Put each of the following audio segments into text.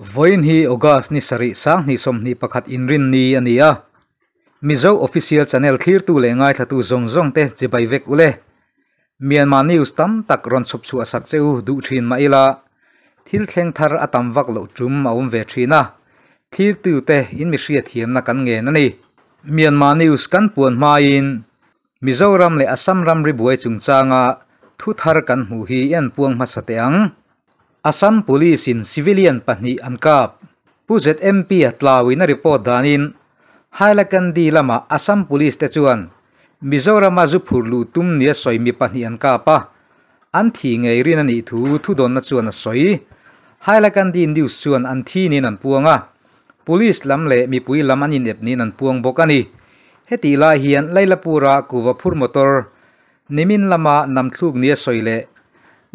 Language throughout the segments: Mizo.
Vawiin hi August ni sarih 2021 inrin ni a ni a. Mizo Official Channel thlirtu leh ngaithlatu zawng zawng te chibai vek ule. Myanmar News tam tak rawn chhawp chhuah sak che u duh thin mah ila, thil thleng thar a tam vak loh tum a awm ve thin a, thlirtu te in mi hriatthiamna kan ngen a ni. Myanmar News kan puan hmain Mizoram leh Assam ramri buai chungchanga thu thar kan hmuh hi en puang hmasa teh ang. Assam Police in civilian pahnih an kap. Pu ZMP a tlauin a report danin Hailakandi lama Assam Police te chuan Mizorama zu phur luh tum nia sawi mi pahnih an kap a, an thi ngei rin a nih thu thudawnna chuan a sawi. Hailakandi News chuan an thi niin an puang a, Police lam leh mipui lam an inep niin an puang bawk a ni. Hetih lai hian Lailapura kuhva phur motor Nimin lama namthluk nia sawi leh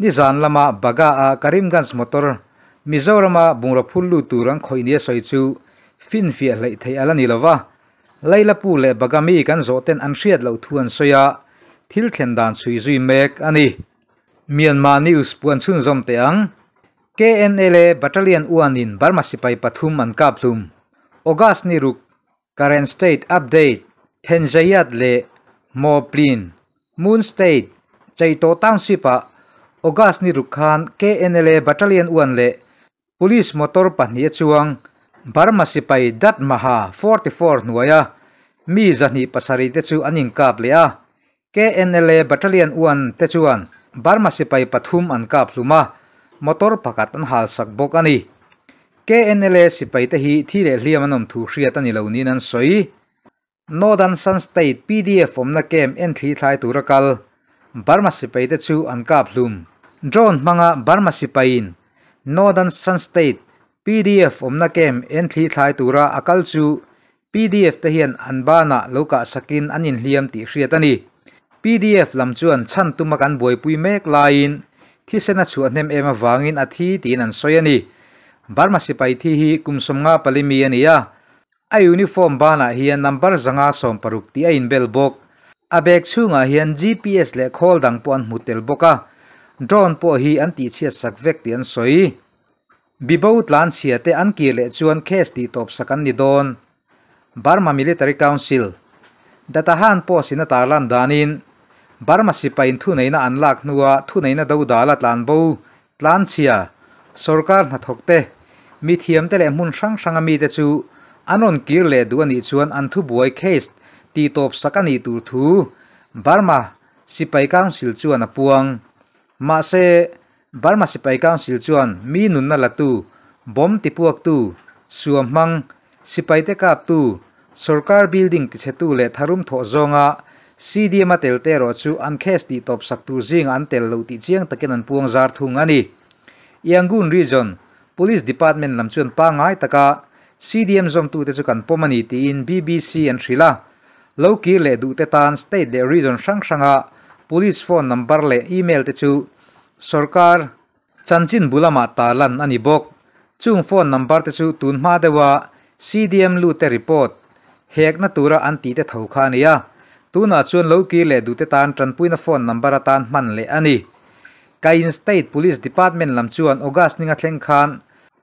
nizan lama Baga-a Karimganj motor Mizorama bungraw phur lut tur an khawih nia sawi chu finfiah hleih theih a la ni lova. Lailapu leh Baga mi kan zawh ten an hriat loh thu an sawi a, thil thlen dan chhui zui mek a ni. Myanmar News puan chhunzawm teh ang. KNLA Battalion uanin Burma sipai pathum an kap hlum. August ni ruk Karen State Update, Thenjayat leh Mawplin, Moon State, Chaito Township-ah August ni ruk khan KNLA Battalion uan leh Police motor pahnih a chuang Burma sipai Dat Maha, 44, hnuaia mi 207 te chu an inkap leh a. KNLA Battalion uan te chuan Burma sipai pathum an kap hlum a, motor pakhat an halsak bawk a ni. KNLA sipai te hi thi leh hliam an awm thu hriat a ni lo niin an sawi. Northern Shan State PDF awmna camp en thli thlai tura kal Burma sipai te chu an kap hlum. Drone hmanga Burma sipaiin Northern Shan State PDF awmna camp en thli thlai tura a kal chu PDF te hian an banah lo kah sakin an inhliam tih hriat a ni. PDF lam chuan chhan tuma kan buaipui mek laiin thisen a chhuah hnem em avangin a thi tiin an sawi a ni. Burma sipai thi hi kum 54 mi a ni a, a uniform banah hian number 560 tih a inbel bawk. A bag chhungah hian GPS leh khawl dang pawh an hmu tel bawk a, drone pawh hi an tihchhiat sak vek tih an sawi. Bibo tlan chhia te an kir leh chuan case tih tawp sak an ni dawn. Burma Military Council, Datahan post in a tarlan danin Burma sipain thuneihna an lak hnua thuneihna dodala tlanbo, tlanchhia, sorkar hnathawk te, mithiam te leh hmun hrang hranga mite chu an rawn kir leh duh a nih chuan an thubuai case tih tawp sak a nih tur thu Burma Sipai Council chuan a puang. Mahse, Burma Sipai Council chuan mi nunna latu, bomb tipuaktu, suam hmang, sipaite kaptu, sorkar building tichhetu leh tharum thawh zawnga CDM a tel te erawh chu an case tih tawp sak tur zingah an tel loh tih chiang takin an puang zar thung a ni. Yangon Region Police Department lam chuan pangngai taka CDM zawmtute chu kan pawm a ni tiin BBC an hrilh a. Lo kir leh duhte tan state leh region hrang hranga police phone number leh email te chu sorkar chanchin bu lamah tarlan a ni bawk. Chung phone number te chu tun hma deuha CDM lute report hekna tura an tih te tho kha a ni a. Tunah chuan lo kir leh duhte tan tanpuina phone number atan hman leh a ni. Kayin State Police Department lam chuan August ninga thleng khan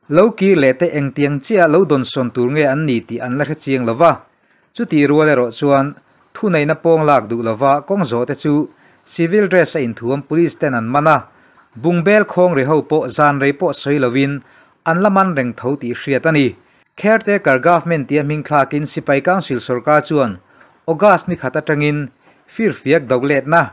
lo kir leh te engtiang chiah lo dawnsawn tur nge an ni tih an la hre chiang lova. Chutih rual erawh chuan thuneihna pawng lak duh lova kawng zawh te chu civil dress a inthuam police ten an man a, bungbel khawng ri ho pawh zan rei pawh sawi lovin an la man reng tho tih hriat a ni. Caretaker Government tia hming thlakin Sipai Council sorkar chuan August ni khat atangin firfiak doletna,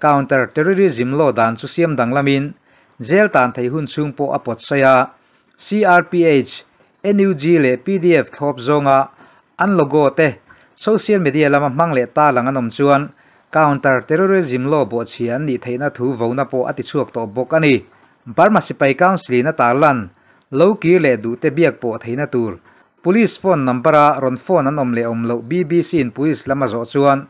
Counter Terrorism Law dan chu siam danglamin jail tan thei hun chhung pawh a pawt sawi a, CRPH, NUG leh PDF thlawp zawnga an logo te social media lama hmang leh ta lang an awm chuan Counter Terrorism Law bawhchhia an nih theihna thu vona pawh a tichhuak tawh bawk a ni. Burma Sipai Council in a tarlan lo kir leh duh te biak pawh theihna tur Police phone number a rawn phone an awm leh awm loh BBC in Police lam a zawh chuan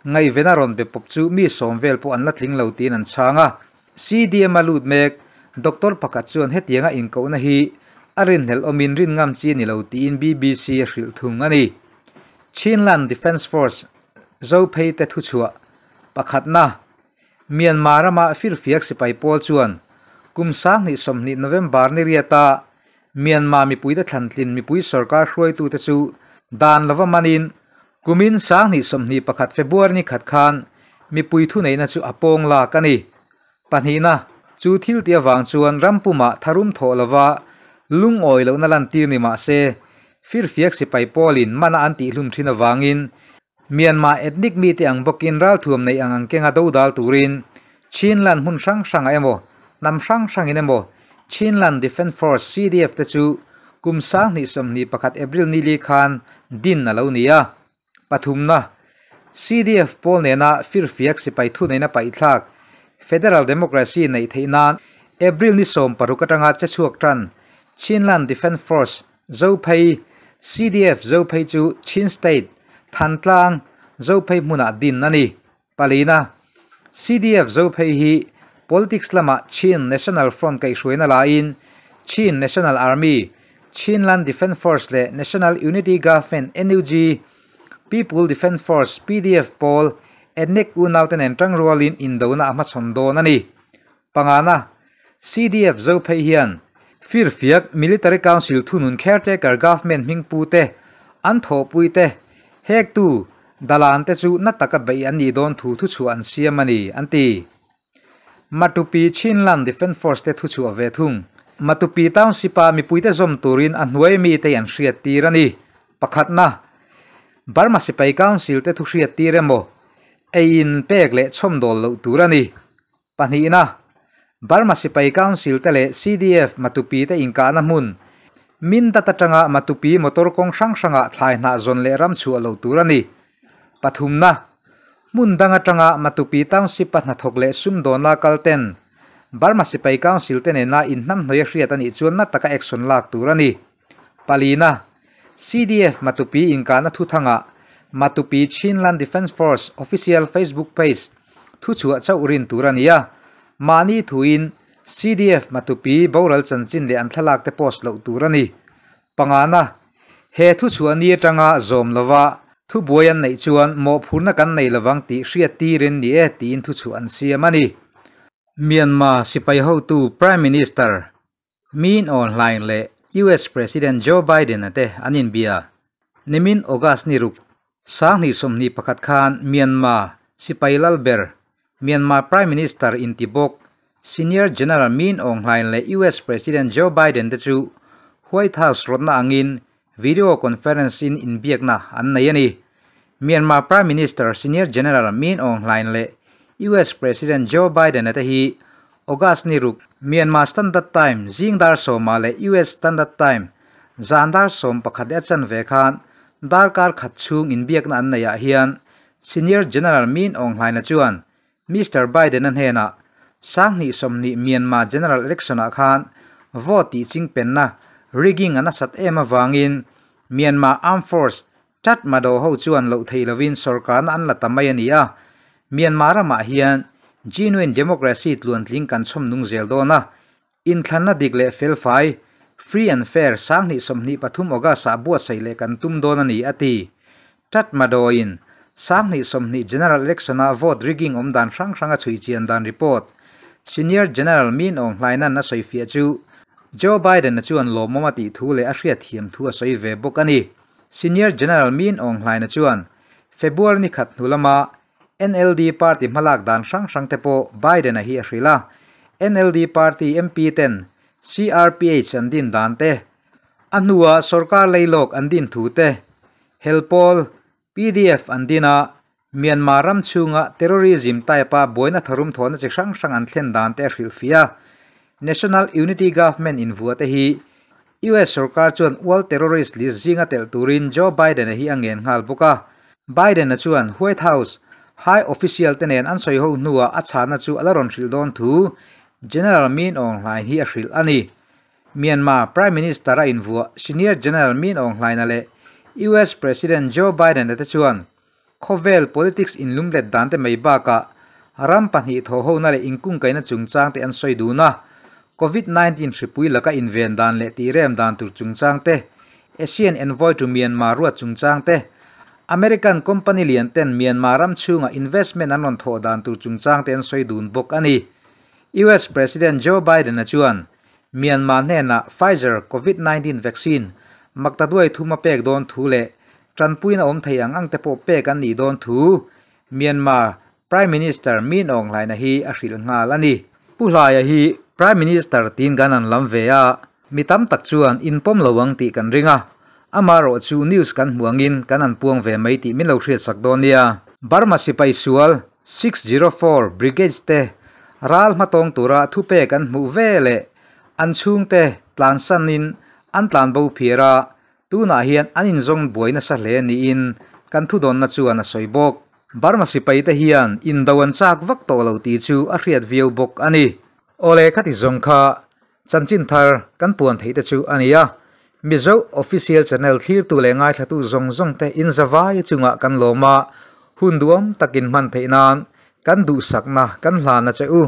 ngaihvena rawn be pawp chu mi sawm vel pawh an la tling lo tiin an chhang a. CDM a lut mek, Doctor pakhat chuan hetianga inkohna hi a rinhlelh awmin rin ngam chi a ni lo tiin BBC a hrilh thung a ni. Chinland Defence Force Zophei te thuchhuah pakhatna, Myanmar rama firfiak sipai pawl chuan kum 2020 November ni riata. Myanmar mipuite thlantlin mipui sorkar hruaitute chu dan lova manin kumin 2021 February ni khat khan mipui thuneihna chu a pawng lak a ni. Pahnihna, chu thil tih avang chuan rampuma tharum thawh lova lungawi lohna lantir ni mah se, firfiak sipai pawlin mana an tihhlum thin avangin Myanmar ethnic mite ang bawkin ralthuam nei ang ang kenga dodal turin Chinland hmun hrang hrangah emaw, hnam hrang hrangin emaw Chinland Defence Force, CDF, te chu kum 2021 April ni li khan din a lo ni a. Pathumna, CDF pawl nena firfiak sipai thuneihna paihthlak Federal Democracy neih theih nan April ni 16 atanga che chhuak tan Chinland Defence Force, Zophei, CDF Zophei chu Chin State, Thantlang, Zophei hmunah din a ni. Palina, CDF Zophei hi politics lama Chin National Front kaihhruaina laiin Chin National Army, Chinland Defence Force leh National Unity Government, NUG, People Defence Force, PDF, pawl ethnic unaute nen tang rualin indona a hmachhawn dawn a ni. Pangana, CDF Zophei hian firfiak Military Council thunun caretaker government hmingpute an thawhpuite hektu dalan te chu na taka bei an nih dawn thu thu chu an siam a ni, an ti. Matupi Chinland Defence Force te thu chu a ve thung. Matupi Township-a mipuite zawm turin a hnuai mite an hriat tir a ni. Pakhatna, Burma Sipai Council te thu hriat tir emaw eiin pek leh chhawmdawl loh tur a ni. Pahnihna, Burma Sipai Council te leh CDF Matupi te inkahna hmun Mindat atanga Matupi motor kawng hrang hrangah thlai hnah zawn leh ram chhuah loh tur a ni. Pathumna, hmun dang atanga Matupi Township-a hnathawk leh sumdawna kal ten Burma Sipai Council te nena inhnamhnawih a hriat a nih chuan na taka action lak tur a ni. Palina, CDF Matupi inkahna thuthangah Matupi Chinland Defence Force official Facebook page thu chhuah chauh rin tur a ni a. Mahni thuin CDF Matupi boral chanchin leh an thlalak te post loh tur a ni. Pangana, he thu chhuah ni atanga zawm lova thu buai an neih chuan mawhphurna kan nei lovang tih hriat tirin ni e tiin thu chhuah an siam a ni. Myanmar sipai hotu Prime Minister Min Aung Hlaing leh US President Joe Biden te an inbia. Nimin August ni ruk 2021 khan Myanmar sipai lalber Myanmar Prime Minister inti bawk Senior General Min Aung Hlaing leh US President Joe Biden te chu White House rawtna angin video conference in inbiakna an nei a ni. Myanmar Prime Minister Senior General Min Aung Hlaing leh US President Joe Biden te hi August ni ruk Myanmar Standard Time zing dar sawma leh US Standard Time zan dar 11 leh a chanve khan darkar khat chhung inbiakna an neiah hian Senior General Min Aung Hlaing chuan Mr. Biden a hnenah 2020 Myanmar General Election-ah khan vote tih chingpenna rigging an a sat em awangin Myanmar Armed Force Tatmadaw ho chuan loh thei lovin sorkarna an la ta mai a ni a. Myanmar ramah hian genuine democracy tluantling kan chhawm nung zel dawn a. Inthlanna dik leh felfai free and fair 2023 August-ah buatsaih leh kan tum dawn a ni, a ti. Tatmadaw-in 2020 General Election-ah vote rigging awm dan hrang hranga chhui chian dan report Senior General Min Aung Hlaing-an a sawi fiah chu Joe Biden a chuan lawmawm a tih thu leh a hriat thiam thu a sawi ve bawk a ni. Senior General Min Aung Hlaing chuan February ni khat hnu lama NLD party hmalak dan hrang hrang te pawh Biden a hi a hrilh a. NLD party MP ten CRPH an din dan te, a hnua sorkar leilawk an din thu te, helpawl PDF an din a, Myanmar ram chhunga terrorism type-a buaina tharum thawhna chi hrang hrang an thlen dan te a hrilh fiah a. National Unity Government invuah te hi US sorkar chuan world terrorist list zinga tel turin Joe Biden a hi a ngen nghal bawk a. Biden a chuan White House high official te nen an sawi ho hnuah a chhahna chu a la rawn hrilh dawn thu General Min Aung Hlaing hi a hrilh a ni. Myanmar Prime Minister a invuah Senior General Min Aung Hlaing leh US President Joe Biden te chuan khawvel politics inlumlet dan te mai bakah ram pahnih thaw ho na leh inkungkaihna chungchang te an sawi dun a. COVID-19 hripui laka inven dan leh tirem dan tur chungchang te, Asian Envoy to Myanmar ruat chungchang te, American company lian ten Myanmar ram chhunga investment an rawn thawh dan tur chungchang te an sawi dun bawk a ni. US President Joe Biden a chuan Myanmar hnenah Pfizer Covid 19 vaccine maktaduai thum a pek dawn thu leh tanpuina awm thei ang ang te pawh pek an nih dawn thu Myanmar Prime Minister Min Aung Hlaing hi a hrilh nghal a ni. Pu Hlaia hi Prime Minister tiin kan an lam ve a, mi tam tak chuan in pawm lo ang tih kan ring a, amaherawh chu news kan hmuh angin kan an puang ve mai tih min lo hriatsak dawn nia. Burma sipai sual 604 Brigade te ral hmatawng tura thupek an hmuh ve leh an chhungte tlan sanin an tlan bo phir a, tunah hian an inzawng buai nasa hle niin kan thudawnna chuan a sawi bawk. Burma sipai te hian indo an chak vak tawh lo tih chu a hriat viau bawk a ni. Awle khati zawng kha chanchin thar kan puan theih te chu a ni a, Mizo Official Channel thlirtu leh ngaithlatu zawng zawng te inzavai chungah kan lawm a, hun duam takin hman theih nan kan duhsakna kan hlan a che u.